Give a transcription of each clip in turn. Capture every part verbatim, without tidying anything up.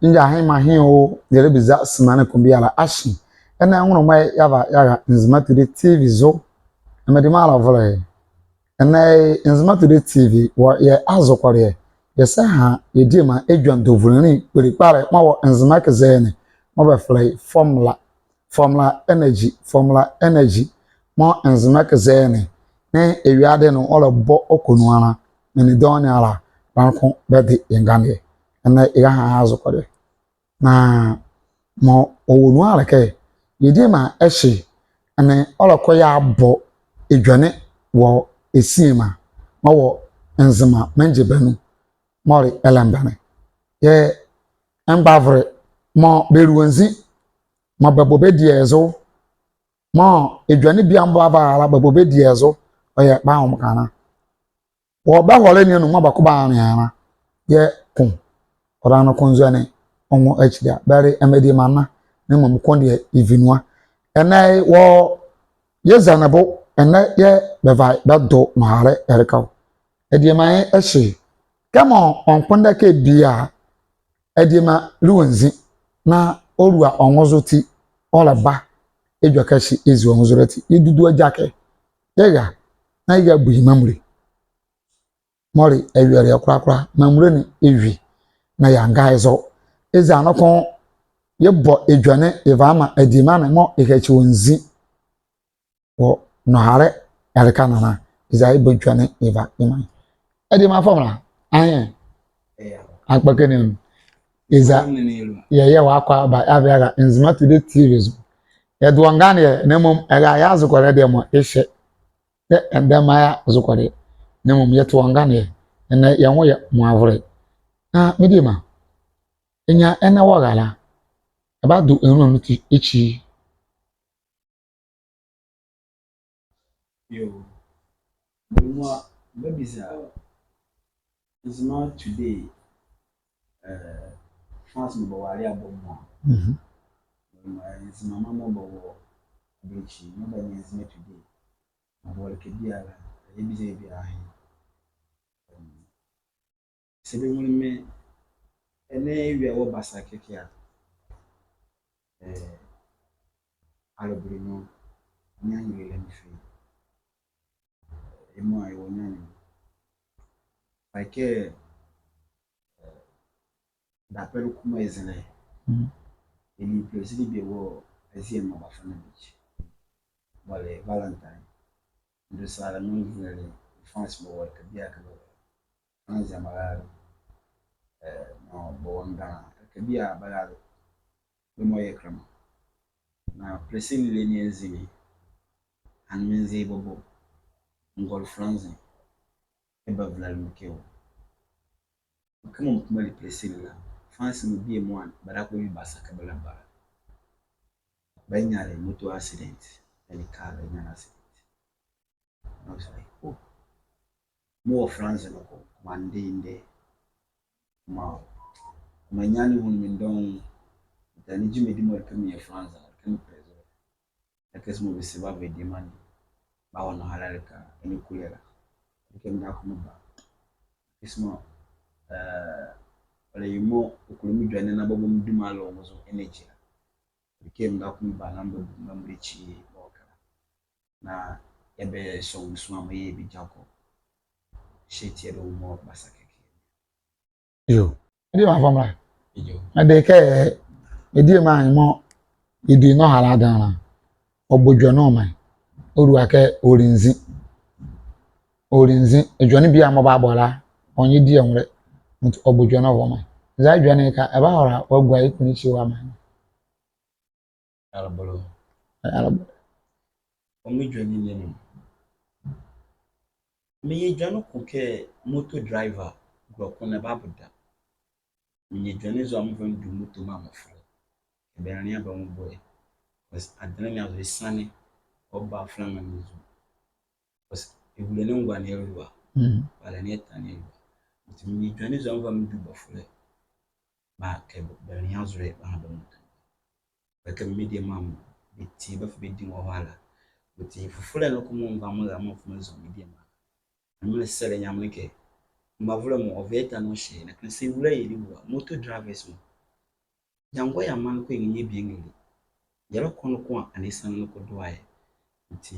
Nja he ma he o, yɛlɛbiza simanle ko biala ahye. Ɛnɛ nwonlomɔ yɛava yɛara Nzema Today T V zo. Ɛmɛ de mara vɔlɛ. Ɛnɛ Nzema Today T V wɔ yɛ azo kɔleɛ. Yɛsɛɛ ha yɛ diema edwɛŋ dovulonli kpole kpalɛ mɔɔ wɔ Nzema ɛke zɛ ne, mɔɔ bɛfɛlɛ ye formula, formula energy, formula energy, mɔɔ Nzema ɛke zɛ ne. Nee ewiade ne ɔlɛbɔ ɔkɔ nu ala, menli dɔɔnwo ne ala, bɛ noko bɛde ye nganeɛ. Ɛnɛ yɛha azo kɔleɛ. Na mɔɔ ɔwɔ nu ala kɛ, yɛ diema ɛhye, ɛnɛ ɔlɛkɔ yeabɔ edwɛne wɔ esiema mɔɔ wɔ Nzema mɛngye banu, mɔɔ le ɛlɛmbɛne. Yɛ mgbavolɛ mɔɔ bɛlua nzi, mɔɔ bɛbɔ bɛ die zo, mɔɔ edwɛne biala mɔɔ bɛbava ala bɛbɔ bɛ die zo, ɔyɛ bɛanwomka la. Wɔ bɛ hɔle ne anu mɔɔ bɛkɔ bɛanwea la, yɛɛ ko, ɔdaye noko nzɔne ɔnwo akyile a, bɛle ɛmɛ diema nla, na mmom ko deɛ ɛvi nu a. Ɛnɛ wɔ yɛ zɛne bo, ɛnɛ yɛɛ bɛva bɛdo nɔhalɛ ɛleka o. Adiema ye ɛhye, kɛmɔ ɔnkpondɛ kɛ bie a, adiema lua nzi, na ɔlua ɔ nwo zo ti, ɔlɛba, edwɛkɛ ɛhye ezi ɔ nwo zo la ti, yɛdudu agyakɛ, yɛra, na yɛra bu ye mamule. Mɔɔ le awieleɛ kola kola, mamule ne ɛwi, na yɛanga ye zo. Eza noko, yɛbɔ edwɛne yɛva yemaa adiema ne mɔɔ yɛhakyi wɔ nzi wɔ nɔhalɛ ɛleka ne ala, eza yɛbɔ edwɛne yɛva yemaa ye. Adiema formula, aye. Akpakɛ ne anu. Eza, yɛyɛ wɔ akwaaba, yɛava yɛara Nzema Today T V zo. Yɛde wɔ nganeɛ, na mmom ɛra yɛ azo kɔleɛ deɛ mɔɔ ɛhyɛ. Yɛ ɛndɛma yɛ azo kɔleɛ, na mmom yɛte wɔ nganeɛ, ɛnɛ yɛ nwo yɛ moavolɛ. Na me diema, ɛnyia ɛnɛ wɔ rɛla, ɛbado ɛnlua nu ti ekyi. Yoo, me diema, mebiza, Nzema Today, eh, fans mɔɔ bɛwɔ aleɛ bɔbɔ mɔ a. Mhm. Nzemama mɔɔ bɛwɔ aberekyie, mɔɔ bɛnyia Nzema Today. Mɔɔ bɛwɔ ɛleka biala, yɛbiza ye biala he. Saa bɛnwunle me, ɛnɛ ewia wɔ basa kɛkɛ a, eh, alɔbɔlɛ nu, nea nyele la me fie. Emu a yɛwɔ nea nyele. Like, eh, dapɛ le kuma ɛzɛlɛ. Mm. Ɛnee Brazil bie wɔ Asia mɔ bɛfa na beach. Bɔle Valentine. Ndo saa la no nvulele France bɛwɔ ɛleka biala kɛ bɛwɔ France a bɛrale. Eh, mɔɔ bɛwɔ Ghana ɛleka biala bɛrale. Bɛmɔ yɛ kɛlɛma. Na Brazil le ne anzi ne. Ɛnee menze bɔbɔ. Ngɔle France. Ɛbɛvulale mekɛ wɔ. Kɛmɔ mekuma le Brazil la, France mɔ bie mɔ a, bɛrale kɔ bie basa kɛ bɛlɛba la. Bɛnyia le moto accident, ɛnee car bɛnyia le accident. And I was like, oh. Mɔɔ wɔ France noko, mande nde. Mɔɔ, mɔɔ nyane hunu me ndɔɔnwo, tani gyimedi mɔɔ ɛleka meyɛ France, ɛleka mepɛ zo. Ɛkɛ sɛ mɔɔ bɛse bɛava adiema ne, bɛawɔ nɔhalɛ ɛleka, ɛnee kulɛ la. Ɛkɛ meda ko meba. Ɛkɛ sɛ mɔɔ, eh, ɔlɛyɛ mɔɔ ɔkɔle medwɛne na bɛbɔ me duma la ɔ nwo zo energy la. Ɛkɛ meda ko meba na mebɛbu me mamule ekyi bɛwɔ ɛkɛ la. Na yɛbɛsɔ nwo sua mɔɔ yɛbɛgya kɔ. Hyɛ tie dɛ wɔ mɔɔ basa kɛkɛ. Yoo. Ɛdeɛ mafɔmla. Yoo. Ɛdeɛ kɛ, ɛdeɛ ma mɔɔ yɛdi nɔhalɛ adenle la. Ɔbɔ edwɛne ɔmaa ye. Ɔlua kɛ ɔle nzi. Ɔle nzi. Edwɛne biala mɔɔ ɔbabɔ la, ɔnyɛ die nwolɛ. Nti ɔbɔ edwɛne ɔmaa ye. Eza edwɛne ɛke a, ɛbahola wɔagua ye kunlu ekyi wɔamaa ye. Alɔbɔlɛ. Alɔbɔlɛ. Ɔ, medwɛne ne no. Menyia edwɛne ko kɛ motor driver, gɔlɔ ko ne ɛbabɔ da. Menyia edwɛne zo a meva medu motor mra mefɛlɛ. Ɛbɛnlea bɛ nwo bɔ ye. Because adenle ne azo ɛsiane, ɔba flaŋa ne zo. Because ɛwule ne ngua ne alua. Mm. Bɛlɛ ne ɛtane alua. Nti menyia edwɛne zo a meva medu bɔfolɛ. Ba kɛ bɛnlea zolɛ bɛha bɛ motor. Bɛkɛ me diema mɔ, bɛti bɛfa bɛ din wɔ hɔ ala. Bɛti fofolɛ noko mɔɔ meva mera mɔɔ mfa mezɔ me diema. Na mele sɛlɛ Nyamenle kɛ, mbavolɛ mɔ, ɔva ɛtane ɔhyɛ, na kɛnlɛ saa ɛwule a yɛlɛwu a, motor drivers mɔ, Yɛangɔ yɛamaa noko yɛnrenyia bie nrɛlɛ. Yɛlɛkɔ noko a, ɛnee ɛsa noko do a yɛ. Ɔti,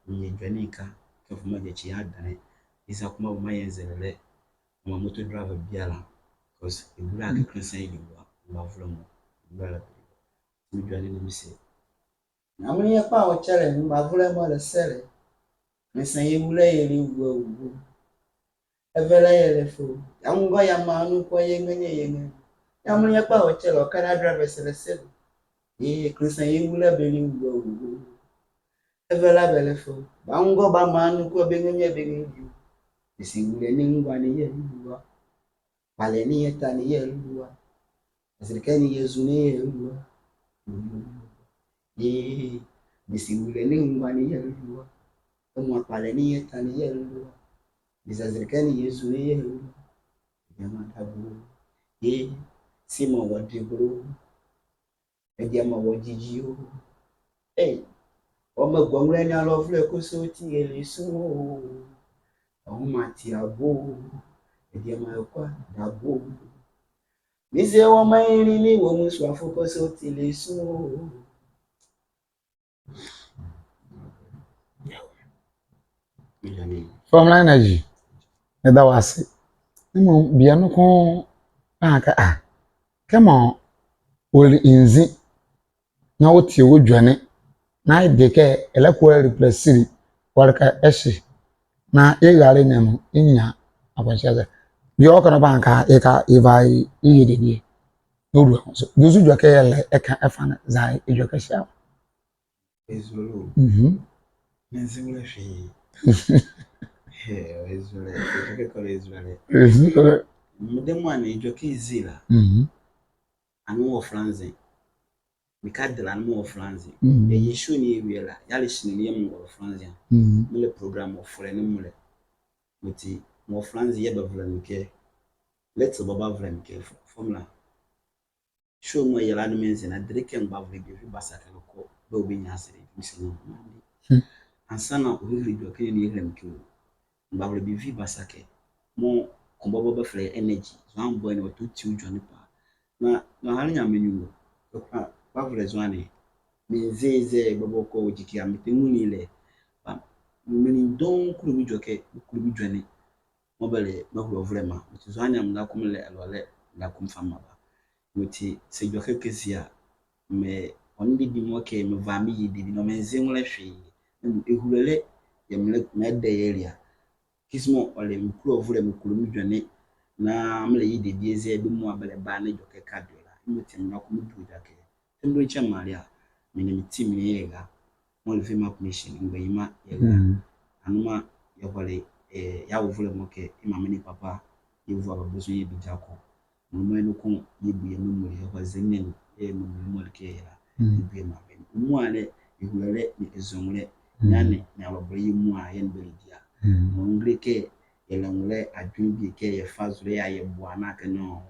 meyɛ edwɛne ɛka, kɛmfo megyakyi yɛ adenle. Eza kɔmaa bɛ maa yɛ nzɛlɛlɛ. Ɔmaa moto driver biala. 'Cause ɛwula kɛ kenle sa yɛ lewula, mgbavolɛ mɔ, ɛwula la bɛ lewula. Ɔti medwɛne ne mese, Nyamenle yɛ kpa a ɔkyɛlɛ mgbavolɛ mɔɔ ɛlɛsɛlɛ. Kenle sa yɛwula yɛlewula o. Ɛvɛlɛ yɛlɛfo. Yɛangɔ yɛamaa noko yɛnrenyia yɛnrɛlɛ. Nyamenle yɛ kpa a ɔkyɛlɛ ɔkada drivers ɛlɛsɛlɛ. Ee, kenle sa yɛwula bɛlewula o. Ɛvɛlɛ bɛlɛfo. Bɛangɔ bɛamaa noko bɛnrenyia bɛnrɛlɛ o. Bɛse wulɛ ne ngua ne yɛ lewula. Kpalɛ ne yɛta ne yɛ lewula. Azɛlɛkɛ ne yɛ ezu ne yɛ lewula. Ee, bɛse wulɛ ne ngua ne yɛ lewula. Ɛmɔ a kpalɛ ne yɛta ne yɛ lewula. Bɛse azɛlɛkɛ ne yɛ ezu ne yɛ lewula. Adiema dabo. Ee, se mɔɔ wɔde bolo. Adiema wɔde gyi o. Ee, ɔmaa gua nwolɛ ne alɔvolɛ kɔsɔɔti ɛlɛsu o. Ɔmaa ati abo o. Adiema ɛkwa dabo. Mese ɔmaa yɛnlele wɔ mu nsuafo kɔsɔɔti ɛlɛsu o. Formula Energy, meda wo ase. Mmom bie noko a ka a, kɛmɔ ɔle nzi na ɔtie wɔ edwɛne na ɔde kɛ ɛlɛkɔ ɛreplace-li, ɔle kɛ ɛhye na ɛrale ne no, ɛnyia akwanhyia zɛ. Bie ɔka ne ba a ka ɛka ɛva ɛyɛ debie. Na ɔdua ho so. Dua nso dua kɛ yɛlɛ ɛka ɛfa ne za ɛdua kɛ hyia. Ezolo. Mhm. Menze nwolɛ hwee. Hɛ, ezolo. Edwɛkɛ kɔlɛ ezolo. Ezolo. Mede mɔ a ne edwɛkɛ ezi la. Mhm. Ɛnee mewɔ France. Meka de la ɛnee mewɔ France. Mhm. Ɛyɛ show ne yɛwie la. Yɛale ɛhye ne yɛɛ mewɔ France a. Mhm. Melɛ program wɔ Fɔlɛ ne melɛ. Meti mewɔ France yɛɛ bɛvolɛ me kɛ. Little bɛbavolɛ me kɛ fɔ-, Formula. Show mɔɔ yɛlɛ ne menze na dele kɛ mgbavolɛ bie vi Basake ɛlɛkɔ, bɛ ɔbɛnyia asɛlɛ, mese no, Monday. Hmm. Ansa na ɔhile edwɛkɛ ne ɛhile me kɛ o. Mgbavolɛ bie vi Basake. Mɔɔ ko bɔbɔ bɛfɛlɛ ye Energy. Zɔhane boy ne ɔtɔ ti ɔdwɛne paa. Na, na ɔhale nyia menwu o. Kpa, kpavolɛ Zɔhane. Menze zɛ bɔbɔ kɔ ɔgyi kɛ a mete nwunli lɛ. Ba, menli dɔɔnwo kule me edwɛkɛ, kule me edwɛne. Mɔɔ bɛlɛ, mehule ɔvolɛma. Mɔti Zɔhane a mendakɔ melɛ ɛlɔlɛ, mendakɔ mefa meba. Mɔti saa edwɛkɛ kɛzi a, me, ɔnle debie mɔɔ kɛ meva meyɛ debie nɔ menze nwolɛ hwee. Ɛhulolɛ yɛɛ melɛ, mɛdɛ yɛlea. Kɛzi mɔɔ ɔle mekule ɔvolɛ, mekule me edwɛne, na melɛyɛ debie zɛ bɛ mua bɛlɛba na edwɛkɛ ka deɛ la. Mɔti mendakɔ medu edwɛkɛ. Tembro nkyɛ male a, me nee me team ne yɛra. Mɔɔ le Vema Commission, mgbanyima yɛra. Mm. Anoma yɛhɔle, eh, yɛ awovolɛ mɔɔ kɛ, ye maame nee papa, yɛvu aba bɛzo yɛ bɛgya kɔ. Anoma yɛ noko yɛbu yɛ memory, yɛhɔle zɛ nɛne, yɛ memory mɔɔ le kɛ yɛra. Mm. Yɛbu yɛ maame. Ɔmuala, ɛhulolɛ nee ɛzonwolɛ. Mm. Nyane nee alɔbɔlɛ yɛ mua, yɛ nee bɛlɛdi a. Mm. Mɔɔ ngile kɛ, yɛlɛ nwolɛ, adwenle bie kɛ, yɛfa zolɛ yɛyɛ boa na kɛ nɔ.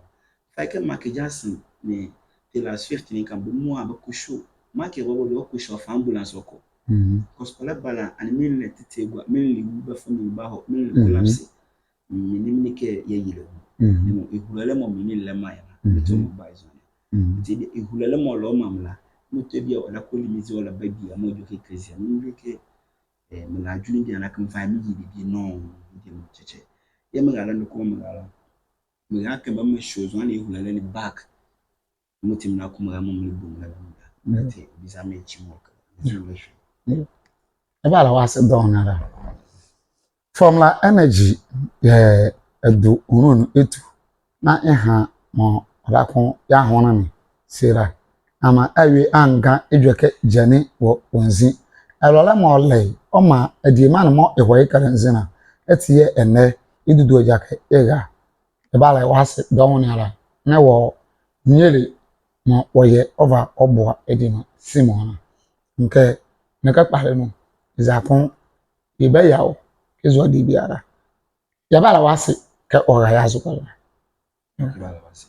Fa kɛ Michael Jackson nee Taylor Swift nee ka bɛ mua bɛkɔ show. Michael bɔbɔ bɛkɔ show ɔfa ambulance ɔkɔ. Mhm. 'Cause ɔlɛba la, ɛnee menli lɛ tete agua, menli wu bɛfa menli ba hɔ, menli collapse. Menli, menli kɛ yɛyila wu. Mhm. Ɛnee ɛhulolɛ mɔɔ menli lɛ maa yɛ la, mhm, mɔɔ tɔ mɔɔ ba ɛzo ne. Mhm. Ɔti ɛhulolɛ mɔɔ ɔlɛ ɔmaa me la, mɔɔ tɔ bie a ɔlɛkɔ limizi ɔlɛba bie a mɔɔ edwɛkɛ kɛzi a, menli kɛ, eh, melɛ adwenle bie a na kɛ meva meyɛ debie nɔ, debie nɔ kyɛkyɛ. Yɛɛ merale noko merale. Mera kɛ mebamɛ show zɔhane ɛhulolɛ ne back. Mɔti mera kɔ mera mɔɔ melɛbu nwolɛ la mera. Mm. Ɔti biza me ekyi mɔɔ ka. Mm. Ɛbala wɔ ase dɔɔnwo ara. Formula Energy yɛɛ ɛdo nwonlonwo ɛtu. Na ɛha mɔɔ ɔdaye ko yɛahonle ne sierɛ. Ama awie anka edwɛkɛ gyɛne wɔ ɔ nzi. Ɛlɔlɛ mɔɔ ɔlɛ ye, ɔmaa adiema ne mɔɔ ɛhɔ ye kɛlɛ nzi na. Ɛti yɛɛ ɛnɛ, yedudu ɔ gyakɛ yɛra. Ɛbala wɔ ase dɔɔnwo ne ala. Na wɔ ninyɛne mɔɔ wɔyɛ ɔva ɔboa adiema Simon na. Ɛnɛ kɛ mekɛ kpalɛ nu, eza ko yɛbɛyɛ wɔ kɛzi ɔde biala. Yɛbala wɔ ase kɛ ɔra ye azo kɔla. Yɛbala wɔ ase.